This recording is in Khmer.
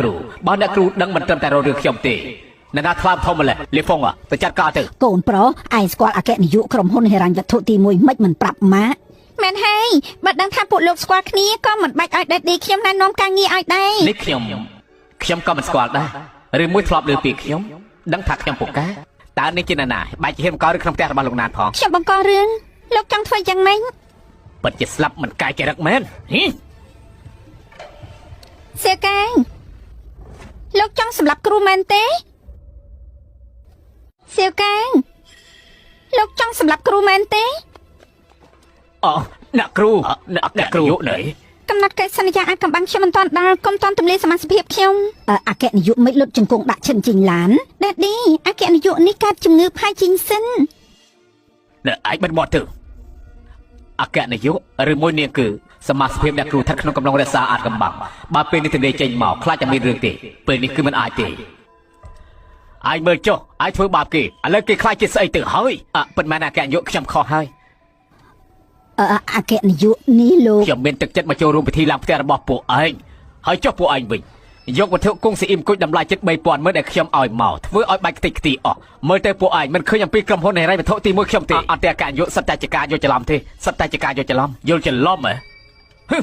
គ្រូបើអ្នកគ្រូដឹងមិនត្រឹមតែរករឿងខ្ញុំទេអ្នកណាថ្លើមធំម្លេះលីហ្វុងទៅចាត់ការទៅ កូនប្រុសឯងស្គាល់អគ្គនាយកក្រុមហ៊ុនហិរញ្ញវត្ថុទី1មិនមិនប្រាប់ម៉ាក់ មែនហើយបើដឹងថាពួកលោកស្គាល់គ្នាក៏មិនបាច់ឲ្យ Daddy ខ្ញុំណែនាំការងារឲ្យដែរ នេះខ្ញុំខ្ញុំក៏មិនស្គាល់ដែរឬមួយធ្លាប់លើពីខ្ញុំដឹងថាខ្ញុំពូកែតើនេះជាអ្នកណាបែរជាហ៊ានបង្ករឿងក្នុងផ្ទះរបស់លោកណានផង ខ្ញុំបង្ករឿងលោកចង់ធ្វើយ៉ាងម៉េច ពិតជាស្លាប់មិនកាយចរិតមែនហី សៀកកាងលោកចង់សម្លាប់គ្រូមែនទេសៀវកាងលោកចង់សម្លាប់គ្រូមែនទេ អូអ្នកគ្រូអ្នកអ្នកគ្រូណី កំណត់កិច្ចសន្យាអាចកំបាំងខ្ញុំមិនទាន់ដល់កុំទាន់ទម្លាយសមាជិកភាពខ្ញុំ អគ្គនាយកមិនលុតជង្គង់ដាក់ឈិនជីងឡាន Daddy អគ្គនាយកនេះកើតជំងឺផាយជីងសិន អ្នកឯងបិទមាត់ទៅអគ្គនាយកឬមួយនាងគឺសមាជិកអ្នកគ្រូស្ថិតក្នុងកំឡុងរក្សាអាចកំបាំងបើពេលនេះទន្លេចេញមកខ្លាចតែមានរឿងទេពេលនេះគឺមិនអាចទេឯងមើលចុះឯងធ្វើបាបគេឥឡូវគេខ្លាចជាស្អីទៅហើយអពិតមែនអគ្គនាយកខ្ញុំខុសហើយ អគ្គនាយកនេះលោក ខ្ញុំមានទឹកចិត្តមកចូលរួមពិធីឡើងផ្ទះរបស់ពួកឯងហើយចុះពួកឯងវិញយកវត្ថុគង់ស៊ីអ៊ីមគុជតម្លៃជិត3000ម៉ឺនដែលខ្ញុំឲ្យមកធ្វើឲ្យបាច់ខ្ទេចខ្ទីអស់មើលទៅពួកឯងមិនឃើញអំពីក្រុមហ៊ុនហិរញ្ញវត្ថុទី1ខ្ញុំទេអត់ទេអគ្គនាយកសិតតែជាការយល់ច្រឡំទេសិតតែជាការយល់ច្រឡំយល់ច្រឡំហ៎ហឹម